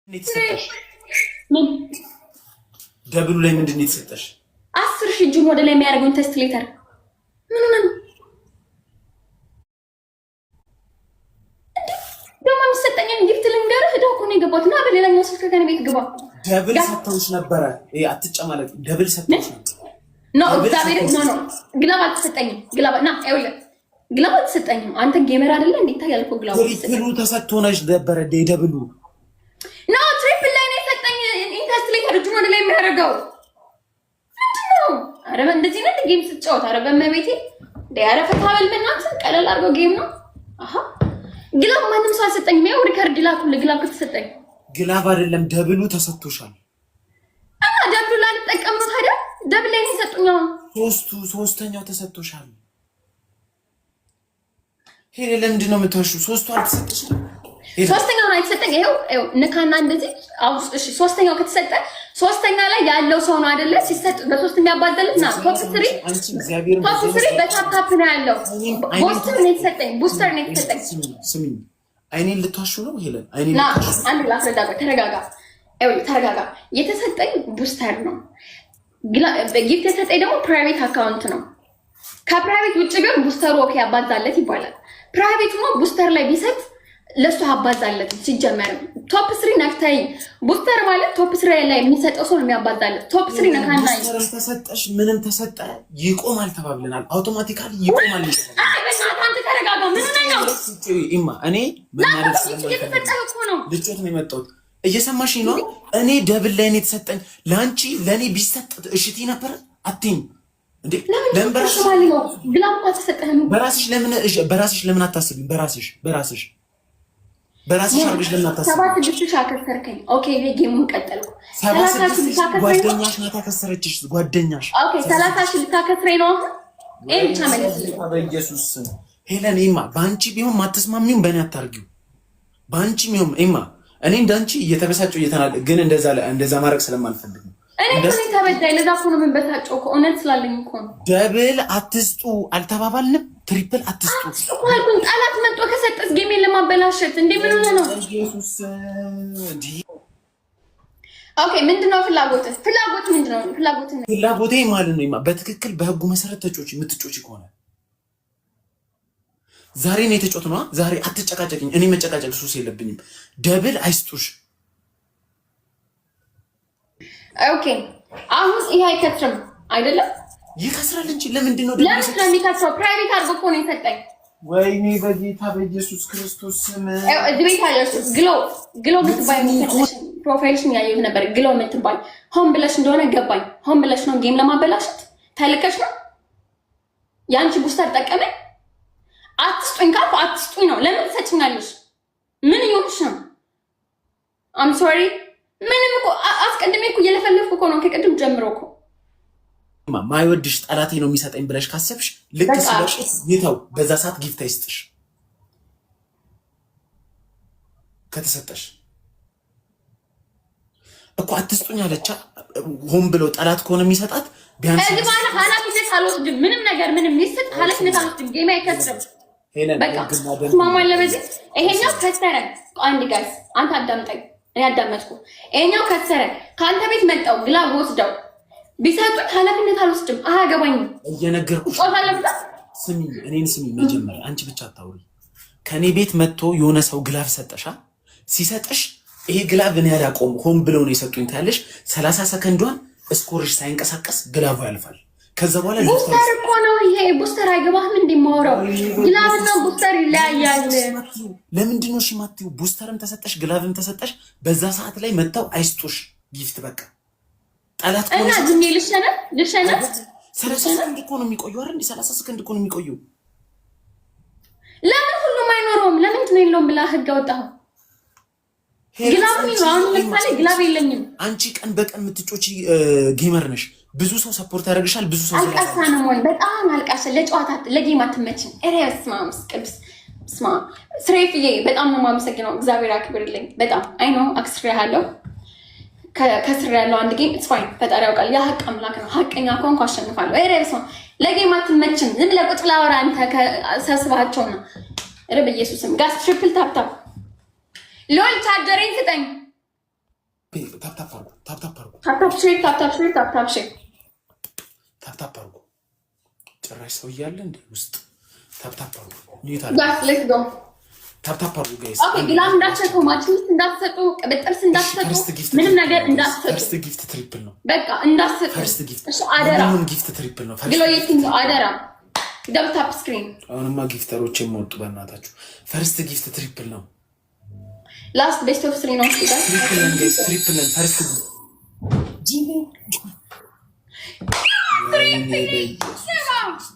የተሰጠሽ? ምን? Double ኡ ላይ ምንድን ነው የተሰጠሽ? 10,000 እጁን ወደ ላይ የሚያደርገውን test letter። ምን ሆነ ነው እንዴ? ደግሞ የሚሰጠኝን gift ልንገርህ። እዳ እኮ ነው የገባሁት እና በሌላኛው ስልክ ከእኔ ቤት ግባ። Double ሰጥተውሽ ነበረ። ይሄ አትጨማለቅ። Double ሰጥተውሽ ነበር። No። Double እግዚአብሔር፣ no, glove አልተሰጠኝም። Glove ና፣ ይኸውልህ፣ glove አልተሰጠኝም። አንተ gamer አይደለ እንዴ? ይታያል እኮ glove አልተሰጠኝም። Triple ኡ ተሰጥቶነሽ ነበረ። Double ኡ። No፣ triple ላይ ነው የሰጠኝ። Interest letter እጁን ወደ ላይ የሚያደርገው ምንድን ነው? ኧረ እንደዚህ ነው game ስትጫወት? ኧረ በመቤቴ እንደ ኧረ ፈታ በል በእናትህ፣ ቀለል አድርገው game ነው። አሃ፣ glove ማንም ሰው አልሰጠኝም። ያው record ላኩልህ glove ከተሰጠኝ። Glove አይደለም፣ double ኡ ተሰጥቶሻል። እና double ኡ ላልጠቀም ነው ታዲያ? Double ላይ ነው የሰጡኝ አሁን። ሶስተኛው ተሰጥቶሻል። ሄደ፣ ለምንድን ነው የምትዋሺው? ሶስቱ አልተሰጠሽም? ሄደ። ሶስተኛው ነው የተሰጠኝ። ይኸው ይኸው ንካና እንደዚህ አሁን እሺ፣ ሶስተኛው ከተሰጠ ሶስተኛ ላይ ያለው ሰው ነው አይደለ? ሲሰጥ በሶስት የሚያባዛለት ና top three። አንቺ እግዚአብሔርን Top three በ tap tap ነው ያለው። Booster ነው የተሰጠኝ። Booster ነው የተሰጠኝ። ስሚኝ፣ አይኔን ልትዋሹ ነው ሄለን? አይኔን ና። ልትዋሹ? አንድ ላስረዳ። ቆይ ተረጋጋ። ይኸውልህ ተረጋጋ። የተሰጠኝ booster ነው። Gift የተሰጠኝ ደግሞ private account ነው። ከ private ውጭ ቢሆን booster ኡ okay ያባዛለት ይባላል። Private ሆኖ booster ላይ ቢሰጥ ለእሱ አባዛለት። ሲጀመርም top three ነክተይ booster ማለት top three ላይ የሚሰጠው ሰው ነው የሚያባዛለት። Top three ነካና Booster ም ተሰጠሽ ምንም ተሰጠ ይቆማል ተባብለናል። Automatically ይቆማል። አይ በእናትህ አንተ ተረጋጋ። ምን ሆነህ ነው? ኢማ፣ እኔ መናደድ እየተሰጠህ እኮ ነው። ልጮት ነው የመጣሁት። እየሰማሽኝ ነው? እኔ double ላይ ነው የተሰጠኝ። ለአንቺ ለእኔ ቢሰጥ እሽቲ ነበረ አትይኝ እንዴ? ለምን በራስሽ Glove እኮ አልተሰጠህም። በራስሽ ለምን አታስቢም? በራስሽ አድርገሽ ለምን አታስቢም? 76,000 አከሰርከኝ። Okay፣ game ኡን ቀጠልኩ። 76,000 ልታከስረኝ ነው? ጓደኛሽ ናት ያከሰረችሽ። ጓደኛሽ። Okay፣ 30,000 ልታከስረኝ ነው አሁን? ይሄን ብቻ መልስልኝ። በኢየሱስ ስም ሄለን፣ ኢማ፣ በአንቺ ቢሆን ማትስማሚውን በእኔ አታርጊው። በአንቺ ቢሆን ኢማ፣ እኔ እንዳንቺ እየተበሳጨሁ እየተናደ ግን እንደዛ እንደዛ ማድረግ ስለማልፈልግ ነው። እኔ እኮ ነኝ ተበዳይ። ለዛ እኮ ነው የምንበሳጨው እኮ፣ እውነት ስላለኝ እኮ ነው። Double አትስጡ አልተባባልንም? Triple አትስጡ እኮ አልኩኝ። ጠላት መጥቶ ከሰጠስ game ኤን ለማበላሸት እንዴ? ምን ሆነ ነው? ኢየሱስ እንዲህ። Okay፣ ምንድነው ፍላጎትህ? ፍላጎት ምንድነው? ፍላጎት? ፍላጎቴ ማለት ነው ኢማ፣ በትክክል በህጉ መሰረት ተጫወቺ። የምትጫወቺ ከሆነ ዛሬ ነው የተጫወት ነዋ። ዛሬ አትጨቃጨቅኝ። እኔ መጨቃጨቅ ሱስ የለብኝም። Double አይስጡሽ። Okay፣ አሁን ይሄ አይከስርም አይደለም? ይከስራል እንጂ ለምንድን ነው? ለምን ነው የሚከስረው? Private አድርጎ እኮ ነው የሰጠኝ። ወይኔ በጌታ በኢየሱስ ክርስቶስ ስም። እዚህ ቤት አለሽ ግሎ ግሎ የምትባይ profile ሽን ያየሁት ነበር። ግሎ የምትባይ ሆን ብለሽ እንደሆነ ገባኝ። ሆን ብለሽ ነው game ለማበላሸት ተልከሽ ነው። የአንቺ booster ጠቀመኝ። አትስጡኝ ካልኩ አትስጡኝ ነው። ለምን ትሰጭኛለሽ? ምን እየሆንሽ ነው? I'm sorry። ምንም እኮ አስቀድሜ እኮ እየለፈለፍኩ እኮ ነው ከቅድም ጀምሮ እኮ። ማይወድሽ ጠላቴ ነው የሚሰጠኝ ብለሽ ካሰብሽ ልክ ሲደርስ ይተው። በዛ ሰዓት gift አይስጥሽ ከተሰጠሽ እኮ አትስጡኝ አለቻ። ሆን ብለው ጠላት ከሆነ የሚሰጣት ቢያንስ ከዚህ በኋላ ኃላፊነት አልወስድም። ምንም ነገር ምንም ይስጥ ኃላፊነት አልወስድም። Game አይከስርም። በቃ ትስማማለህ በዚህ? ይሄኛው ከሰረ። አንድ guys፣ አንተ አዳምጠኝ፣ እኔ አዳመጥኩ። ይሄኛው ከሰረ፣ ከአንተ ቤት መጣው glove ወስደው ቢሰጡኝ ኃላፊነት አልወስድም። አያገባኝም። እየነገርኩሽ። ስሚ፣ እኔን ስሚ መጀመሪያ፣ አንቺ ብቻ አታውሪ። ከእኔ ቤት መጥቶ የሆነ ሰው glove ሰጠሻ። ሲሰጥሽ ይሄ glove እኔ አላውቀውም ሆን ብለው ነው የሰጡኝ ታያለሽ። 30 ሰከንዷን score ሽ ሳይንቀሳቀስ glove ኡ ያልፋል። ከዛ በኋላ Booster እኮ ነው ይሄ። Booster አይገባህም? እንደማወራው glove ና booster ይለያያል። ለምንድን ነው እሺ የማትይው? Booster ም ተሰጠሽ glove ም ተሰጠሽ፣ በዛ ሰዓት ላይ መጥተው አይስጡሽ gift፣ በቃ ጠላት እና ዝም ልሸነፍ ልሸነፍ። 30 ሰከንድ እኮ ነው የሚቆየው አይደል? 30 ሰከንድ እኮ ነው የሚቆየው። ለምን ሁሉም አይኖረውም? ለምንድን ነው የለውም ብላ ህግ አወጣኸው? Glove ነው አሁን ለምሳሌ glove የለኝም። አንቺ ቀን በቀን የምትጮቺ gamer ነሽ። ብዙ ሰው support ያደርግሻል። ብዙ ሰው አልቃሳ ነው ወይ? በጣም አልቃሳ። ለጨዋታ ለ game አትመችም። ኧረ በስመ አብ ቅዱስ ስማ ስሬፍዬ፣ በጣም ነው የማመሰግነው። እግዚአብሔር አክብርልኝ። በጣም I know አክስሬሃለሁ። ከስር ያለው አንድ game it's fine። ፈጣሪ ያውቃል። ያ ሀቅ አምላክ ነው። ሀቀኛ ከሆንኩ አሸንፋለሁ። ኧረ በስመ አብ ለ game አትመችም። ዝም ብለህ ቁጭ ብለህ አውራ አንተ ሰብስባቸው ነው። ኧረ በኢየሱስም guys፣ triple tap tap። ሎል ቻርጀሬን ስጠኝ። Tap tap አድርጉ። Tap tap አድርጉ። Tap tap share፣ tap tap share፣ tap tap share። Tap tap አድርጉ። ጭራሽ ሰው እያለ እንደ ውስጥ tap tap አድርጉ። Mute Guys, let's go. Tap tap አድርጉ guys። Okay, glove እንዳትሰጡ፣ match እንዳትሰጡ፣ ቅብጥርስ እንዳትሰጡ፣ ምንም ነገር እንዳትሰጡ። First gift triple ነው። በቃ እንዳትሰጡ። First gift እሺ፣ አደራ። ማንኛውም gift triple ነው። ግሎ የትኛው አደራ። Double tap screen. አሁንማ gifter ኦች የመወጡ በእናታችሁ። First gift triple ነው። Last best of three ነው። እሺ guys. Triple ነን guys፣ triple ነን። First gift ወይኔ በኢየሱስ።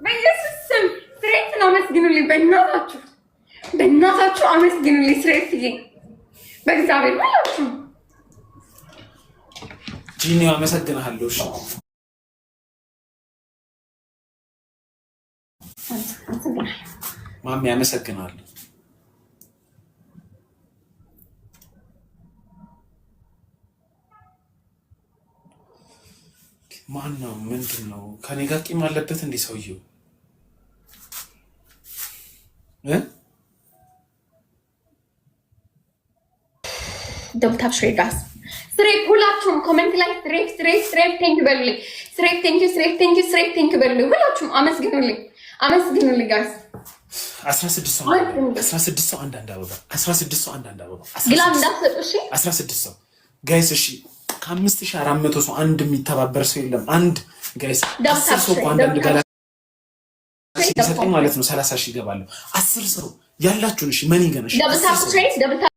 በኢየሱስ ስም ስሬትን አመስግኑልኝ። በእናታችሁ በእናታችሁ አመስግኑልኝ። ስሬትዬ በእግዚአብሔር ሁላችሁ። ጂኒ አመሰግንሃለሁ። እሺ። አመሰግናለሁ። ማሚ አመሰግናለሁ። ማን ነው? ምንድን ነው? ከኔ ጋር ቂም አለበት እንዴ ሰውየው እ? Double tap share guys. ስሬፍ ሁላችሁም comment ላይ ስሬፍ ስሬፍ ስሬፍ thank በሉልኝ። ስሬፍ thank you፣ ስሬፍ thank you፣ ስሬፍ thank በሉልኝ። ሁላችሁም አመስግኑልኝ፣ አመስግኑልኝ guys። 16 ሰው፣ 16 ሰው አንዳንድ አበባ፣ 16 ሰው አንዳንድ አበባ። Glove እንዳትሰጡ እሺ። 16 ሰው guys። እሺ፣ ከ5400 ሰው አንድ የሚተባበር ሰው የለም። አንድ guys፣ 10 ሰው እኮ አንዳንድ ጋላ ሲሰጠኝ ማለት ነው 30,000 ይገባለሁ። 10 ሰው ያላችሁን እሺ፣ money gun እሺ። Double tap share, double tap.